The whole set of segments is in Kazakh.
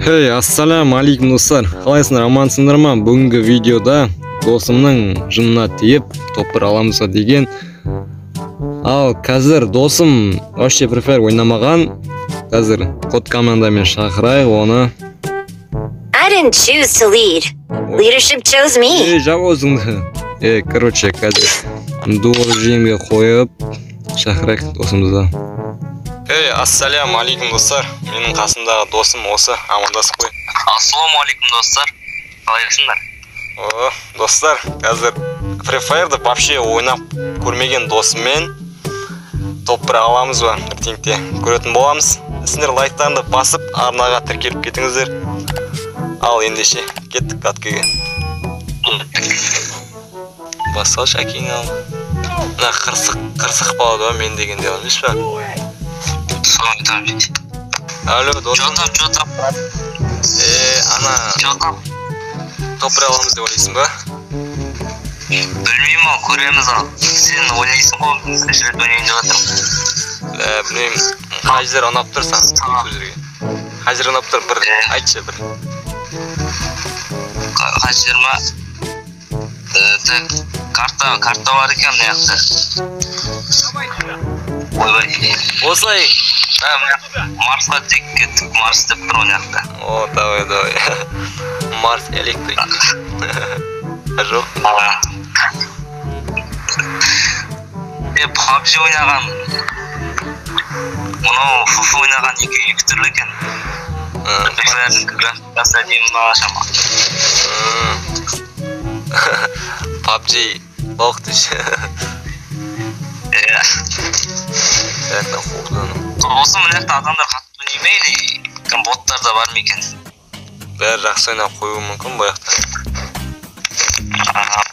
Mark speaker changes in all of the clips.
Speaker 1: Hey, ассаляму алейкум достар. Қалайсыңдар, амансыңдар ма? Бүгінгі видеода досымның жынына тиіп топ бір аламыз ба деген. Ал қазір досым вообще Free Fire ойнамаған. Қазір код командамен шақырайық оны.
Speaker 2: I didn't choose to lead. Leadership chose me.
Speaker 1: Ей, жап аузыңды. Короче, қазір дуо режимге қойып шақырайық досымызды. Эй, ассаляму алейкум достар. Менің қасымдағы досым осы, амандасып қой.
Speaker 3: Ассалауму алейкум достар. Қалайсыңдар?
Speaker 1: О, достар, қазір Free Fire'ды вообще ойнап көрмеген досыммен топ бір аламыз ба? Ертеңте көретін боламыз. Сендер лайктарыңды басып, арнаға тіркеліп кетіңіздер. Ал ендеше, кеттік каткіге. Басалшы әкеңе ал. Мына қырсық болады ғой мен дегенде, емес пе? Алло, досым.
Speaker 3: Чё там?
Speaker 1: Ана.
Speaker 3: Чё там?
Speaker 1: Топ бір аламыз деп ойлайсың ба?
Speaker 3: Білмеймін ау, көреміз ал. Сен ойлайсың ғой, бірінші рет ойнайын деп жатырмын.
Speaker 1: Білмеймін, қай жер ұнап тұр саған сол жерге? Қай жер ұнап тұр, бір айтшы бір.
Speaker 3: Қай жер ма? Так, карта бар екен мына жақта. Ойбай.
Speaker 1: Осылай.
Speaker 3: Марсқа тек кеттік, Марс деп тұр мына жақта.
Speaker 1: О, давай, давай. Марс электрик. Жоқ.
Speaker 3: PUBG ойнаған, мынау FF ойнаған екі түрлі екен. Free Fire'дың графикасы әдемі мына шама.
Speaker 1: PUBG балық деші.
Speaker 3: Иә.
Speaker 1: Сәтті қуғыдан.
Speaker 3: Осы мына жақта адамдар қатты ойнай ма или кім боттар да бар ма екен?
Speaker 1: Бәрі жақсы ойнап қоюы мүмкін бұл жақта.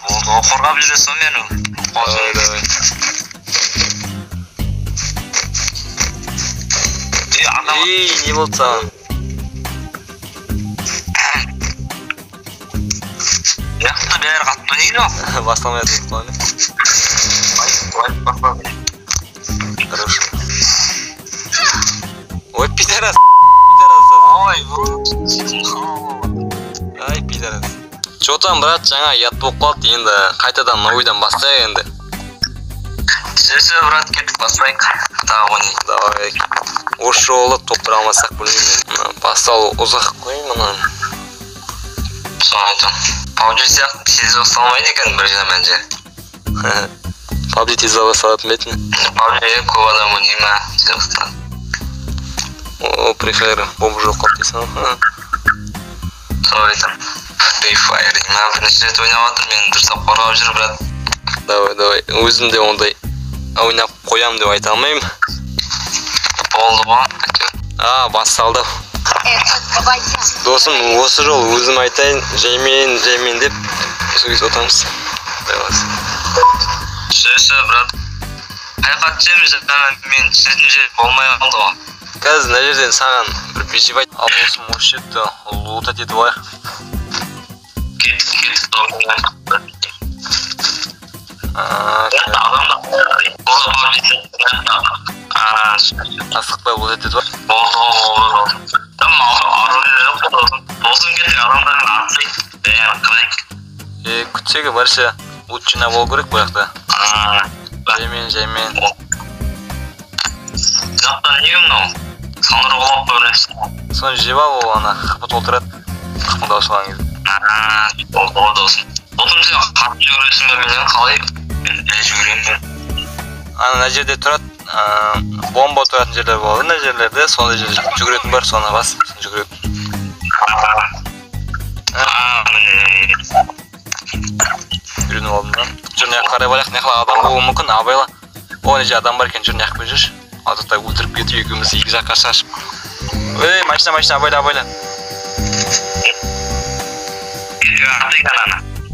Speaker 3: Болды, қорғап жүресің ғой мені.
Speaker 1: Давай, давай. Ей, не болды саған?
Speaker 3: Мына жақта бәрі қатты ойнайды ғой.
Speaker 1: Бастамай жатып қойды. Хорошо. Ой, пидорас, пидорас.
Speaker 3: Ой,
Speaker 1: ай, пидорас. Чё там, брат, жаңа ұят болып қалды, енді қайтадан новыйдан бастайық енді.
Speaker 3: Все, брат, кеттік, бастайық. Тағы ойнайық.
Speaker 1: Давай. Осы жолы топ бір алмасақ білмеймін. Басталу ұзақ қой мына.
Speaker 3: Соны айтамын. PUBG сияқты тез басталмайды екен бір жаман жер.
Speaker 1: PUBG тез басталатын ба еді?
Speaker 3: PUBG көп адам ойнай ма, тез басталады.
Speaker 1: О, Free Fire бомба жоқ қалды дейсің ғой.
Speaker 3: Соны айтамын. Free Fire деймін. Мен бірінші рет ойнап жатырмын, мені дұрыстап қорғап жүр, брат.
Speaker 1: Давай, давай. Өзім де ондай ойнап қоямын деп айта алмаймын.
Speaker 3: Болды ғой.
Speaker 1: А, басталды. Досым, осы жол өзім айтайын, жаймен, жаймен деп сол кезде ұтамыз. Құдай қаласа.
Speaker 3: Все, брат. Қаяққа түсеміз, жаңа мен түсетін жер болмай қалды ғой.
Speaker 1: Қазір мына жерден саған бір бежевать ал осы осы жерді лутать етіп алайық.
Speaker 3: Кеттік,
Speaker 1: асықпай лутать етіп алайық.
Speaker 3: Болды, болды. Там оружие жоқ қой досым. Досым кеттік, адамдардың атсай, бәрін қырайық.
Speaker 1: Күтсек барша лут жинап алу керек бұл жақта. Жаймен, жаймен.
Speaker 3: Жақта не мынау? Сандыры құлап бір нәрсе.
Speaker 1: Соны жеп ал, ол ана қақпа толтырады. Қақпа таусылған кезде.
Speaker 3: Болды ғой досым. Досым, сен қатты жүгіресің бе менен қалай? Мен жай жүгіремін бе?
Speaker 1: Ана мына жерде тұрады, бомба тұратын жерлер болады мына жерлерде, сондай жерде жүгіретін бар, соны бас, соны жүгіреді. Үйреніп алдым да. Жүр, мына жаққа қарай барайық, мына жақта адам болуы мүмкін, абайла. О, мына жерде адам бар екен, жүр, мына жаққа жүрші. Азаттай өлтіріп кетіп, екеуміз екі жаққа шашып. Ей, машина, машина, абайла, абайла.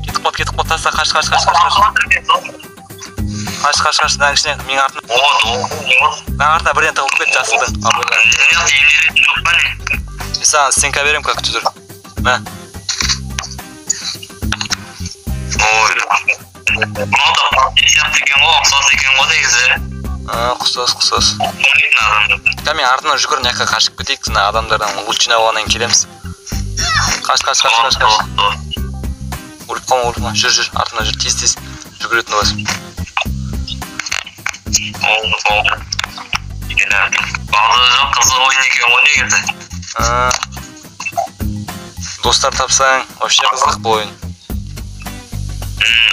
Speaker 1: Кетіп қалды, кетіп қалды, таста, қаш, қаш, қаш, қаш, қаш. Қаш, қаш, қаш, мынаның ішіне, менің артым. Мынаның артына бірден тығылып кетті, жасылдың. Абайла. Мен саған стенка беремін, как күтіп тұр. Мә.
Speaker 3: Ой, мынау да PUBG сияқты екен ғой, ұқсас екен ғой негізі.
Speaker 1: Ұқсас, ұқсас. Мен артынан жүгір, мына жаққа қашып кетейік, мына адамдардан лут жинап алғаннан кейін келеміз. Қаш, қаш, қаш, қаш, қаш. Өліп қалма, өліп қалма. Жүр, жүр, артына жүр, тез, тез. Жүгіретін боласың.
Speaker 3: Oldu, oldu. Базар жоқ, қызық ойын екен ғой негізі.
Speaker 1: Достар тапсаң, вообще қызық бұл ойын.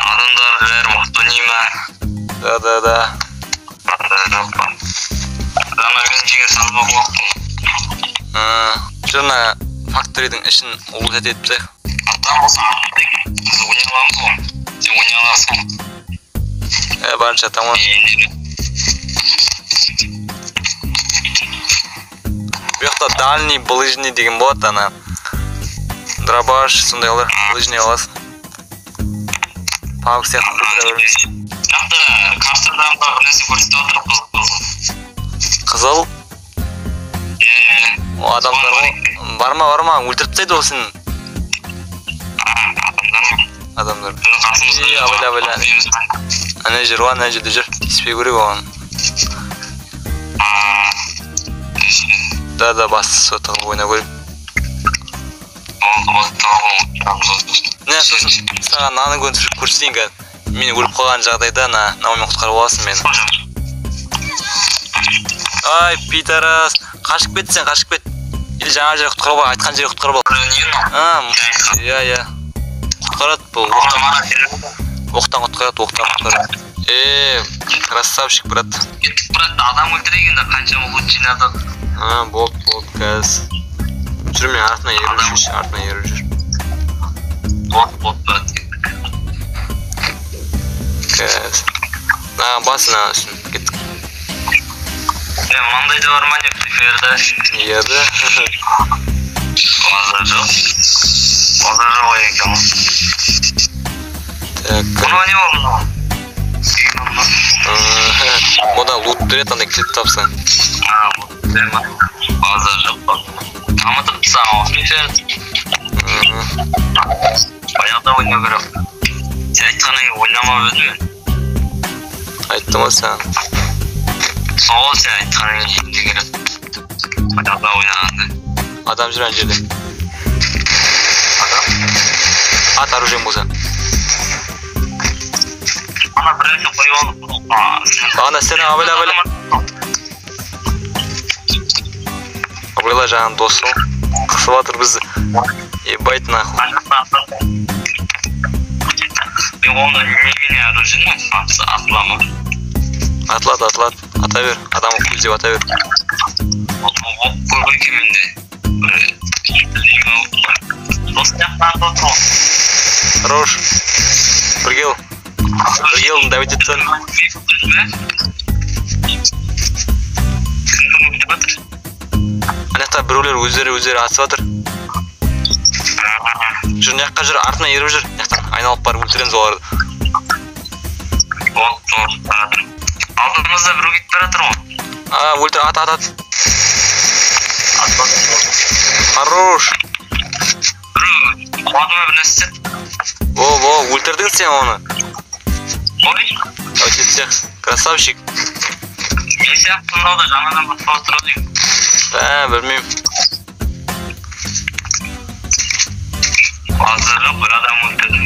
Speaker 3: Адамдар бәрі мықты ойнай ма?
Speaker 1: Да, да, да.
Speaker 3: Базар жоқ па? Ана мен жеген санбақ уақытым.
Speaker 1: Жүр, мына факторидің ішін улучшать етіп тастайық.
Speaker 3: Адам болса аттық, біз ойнай аламыз ғой. Сен ойнай аласың ғой.
Speaker 1: Барынша тамам. Бұл жақта дальний, ближний деген болады, ана дробаш, сондайлар, ближний аласың. Павк сияқты көтере береміз.
Speaker 3: Жақта картадан да бір нәрсе көрсетіп отыр, қызыл.
Speaker 1: Қызыл?
Speaker 3: Иә.
Speaker 1: О, адамдар ғой. Барма, барма, өлтіріп тастайды ол сені.
Speaker 3: Адамдар ма?
Speaker 1: Адамдар.
Speaker 3: Біздің қасымызда.
Speaker 1: Абайла, абайла. Ана жер ғой, ана жерде жүр. Тиіспей көрейік оған. Да, да, бастысы тығылып ойнау керек.
Speaker 3: Болды, болды, тығылып ойнаймыз.
Speaker 1: Не, сосын саған мынаны көрсетейін қазір. Мен өліп қалған жағдайда мынаумен құтқарып аласың мені. Ай, пидорас, қашып кет сен, қашып кет. Или жаңа жерге құтқарып ал, айтқан жерге құтқарып ал. Иә, иә. Құтқарады бұл. Оқтан құтқарады, оқтан құтқарады. Красавчик, брат.
Speaker 3: Кеттік, брат, адам өлтірейік енді, қаншама лут жинадық.
Speaker 1: Болды, болды, қазір. Жүр, мен артына еріп жүрші, артына еріп жүр.
Speaker 3: Болды, болды, брат, кеттік.
Speaker 1: Қазір. Мына бас, мына үстін, кеттік.
Speaker 3: Мынандай да бар ма не, Free Fire'да?
Speaker 1: Иә, да.
Speaker 3: Базар жоқ. Базар жоқ екен ғой.
Speaker 1: Так.
Speaker 3: Мынау не ол мынау?
Speaker 1: Бұда лут береді, андай кілт тапсаң.
Speaker 3: Лут бере ма? Базар жоқ. Дамытып тастаған ғой Free Fire. Баяғыда ойнау керек. Сен айтқаннан кейін ойнамап едім мен.
Speaker 1: Айттым ғой саған.
Speaker 3: Сол сен айтқаннан кейін енді керек. Баяғыда ойнағанда.
Speaker 1: Адам жүр ана жерде.
Speaker 3: Адам?
Speaker 1: Ат оружием болса.
Speaker 3: Ана бір нәрсе қойып алдық.
Speaker 1: Ана сені абайла, абайла. Абайла, жаңағы досым қысып жатыр бізді. Ебать нахуй.
Speaker 3: Мен онда немене оружие атыла ма?
Speaker 1: Атылады, атылады. Ата бер. Адамы көздеп ата бер.
Speaker 3: Оқ көп екен менде.
Speaker 1: Хорош. Бір кел. Бір келдің, давить етсең. Ана жақта біреулер өздері атысып жатыр. Жүр, мына жаққа жүр, артына еріп жүр. Мына жақтан айналып барып өлтіреміз оларды.
Speaker 3: Алдымызда біреу кетіп бара жатыр ғой.
Speaker 1: Өлтір, ат, ат, ат. Хорош.
Speaker 3: Біреу құлады ма, бір нәрсе істеді.
Speaker 1: Во, во, өлтірдің сен оны.
Speaker 3: Ой.
Speaker 1: Давайте всех. Красавчик.
Speaker 3: Мен сияқты мынау да жаңадан бастап отыр ғой деймін.
Speaker 1: Білмеймін.
Speaker 3: Базар жоқ, бір адам өлтірдім.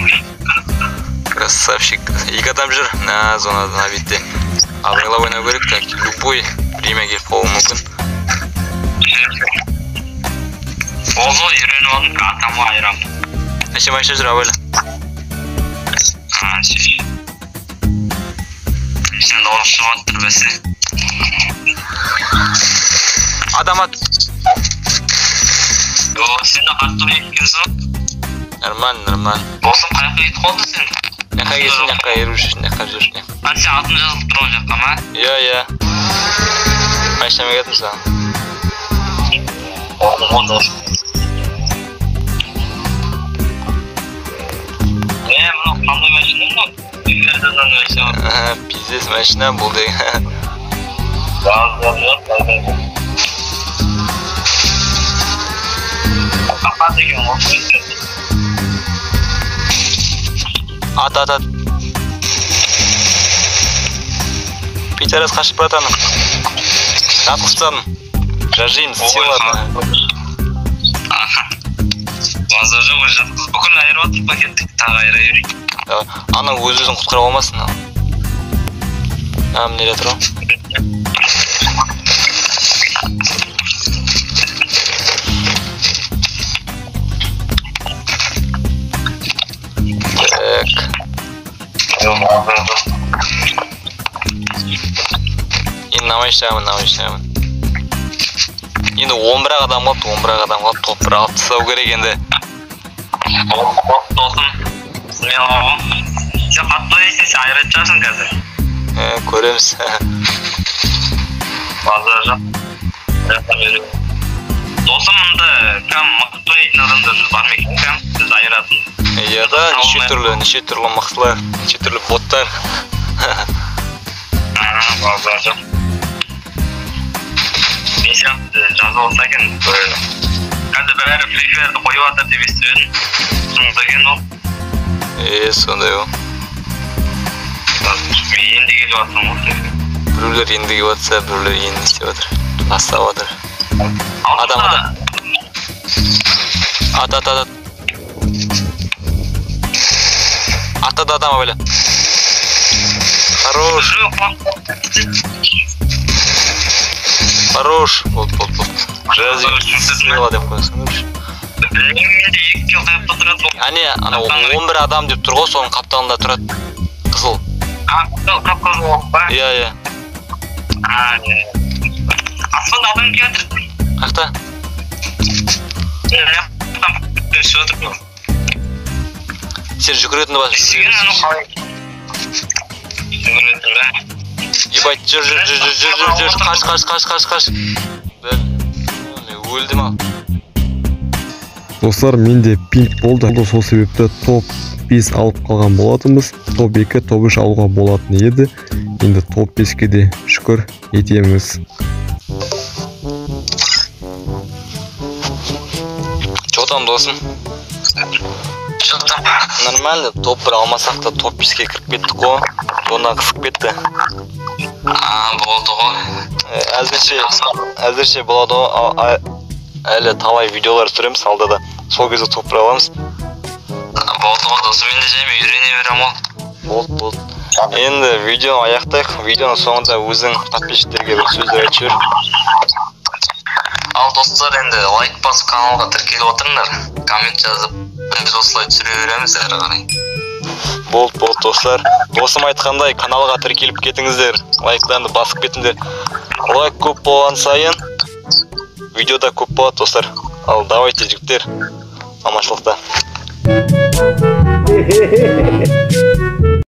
Speaker 1: Красавчик. Екі адам жүр. На зонада, на бетте. Абайлап ойнау керек, так, любой время келіп қалуы мүмкін.
Speaker 3: Болды ғой, үйреніп алдым, атамға айырамын.
Speaker 1: Әше, машина жүр, абайла.
Speaker 3: Сен дауыс шығып жатыр бәсе.
Speaker 1: Адам ат.
Speaker 3: Йо, сен де қатты ойнайды екенсің.
Speaker 1: Нормально, нормально.
Speaker 3: Досым қай жаққа кетіп қалды сен?
Speaker 1: Мына жаққа келсін, мына жаққа еріп жүр, мына жаққа жүр.
Speaker 3: Сен атың жазылып тұрған жаққа ма?
Speaker 1: Иә, иә. Машинамен келдім саған.
Speaker 3: Болды, болды. Мынау қандай машина мынау?
Speaker 1: Пиздец, машина бұл деген. Ат, ат, ат. Пидорас қашып бара жатыр. Атқып тастадым. Жажим, сила.
Speaker 3: Аха. Базар жоқ, уже жатқызып бүкіл айырып жатыр па, кеттік, тағы айыра берейік.
Speaker 1: Давай. Ана өз өзін құтқара алмасын. А, мына жерде тұр ғой. Так. Енді намай. Енді 11 адам қалыпты, 11 адам қалыпты, топ бір алып тастау керек енді.
Speaker 3: Досым, смело ғой. Сен қатты ойнайсың, сен айыратын шығарсың қазір.
Speaker 1: Көреміз.
Speaker 3: Базар жоқ. Досым, мында прям мықты ойнайтын адамдар бар ма екен, прям біз айыратын?
Speaker 1: Иә да, неше түрлі мықтылар, неше түрлі боттар.
Speaker 3: Базар жоқ. Мен сияқты жазып алса екен, қазір бәрі Free Fire'ды қойып жатыр деп естіп едім. Сондай екен ол.
Speaker 1: Сондай ол.
Speaker 3: Мен енді келіп жатырмын ғой.
Speaker 1: Біреулер енді келіп жатса, біреулер енді істеп жатыр. Бастап жатыр. Адам, адам. Ат, ат, ат. Ат, ат, адам, абайла. Хорош. Хорош. Болды, болды, болды. Смело деп қоясың. Әне, ана 11 адам деп тұр ғой, соның қапталында тұрады. Қызыл.
Speaker 3: Қап-қызыл болып па?
Speaker 1: Иә, иә.
Speaker 3: Аспанда адам келе жатыр.
Speaker 1: Қақта? Сен жүгіретінді бас.
Speaker 3: Жүгіретін бе?
Speaker 1: Ебать, жүр, жүр, жүр, жүр, жүр, жүр, қаш, қаш, қаш, қаш, қаш. Мен өлдім ау.
Speaker 4: Достар, менде пинг болды. Сол себепті топ 5 алып қалған болатынбыз. Топ 2, топ 3 алуға болатын еді. Енді топ 5-ке де шүкір етеміз.
Speaker 1: Чё там, досым?
Speaker 3: Чё там?
Speaker 1: Нормально, топ 1 алмасақ та топ 5-ке кіріп кеттік қой. Онан қысып кетті.
Speaker 3: Болды ғой.
Speaker 1: Әзірше болады ғой. Әлі талай видеолар түсіреміз алда да. Сол кезде топ 1 аламыз.
Speaker 3: Болды ғой, досым, енді жаймен үйрене беремін ғой.
Speaker 1: Болды, болды. Енді видеоны аяқтайық. Видеоның соңында өзің подписчиктерге бір сөздер айтып жібер.
Speaker 3: Ал достар, енді лайк басып каналға тіркеліп отырыңдар. Коммент жазып, біз осылай түсіре береміз әрі қарай.
Speaker 1: Болды, болды, достар. Досым айтқандай, каналға тіркеліп кетіңіздер. Лайктарыңды басып кетіңдер. Лайк көп болған сайын видеода көп болады, достар. Ал давайте, жігіттер, аманшылықта.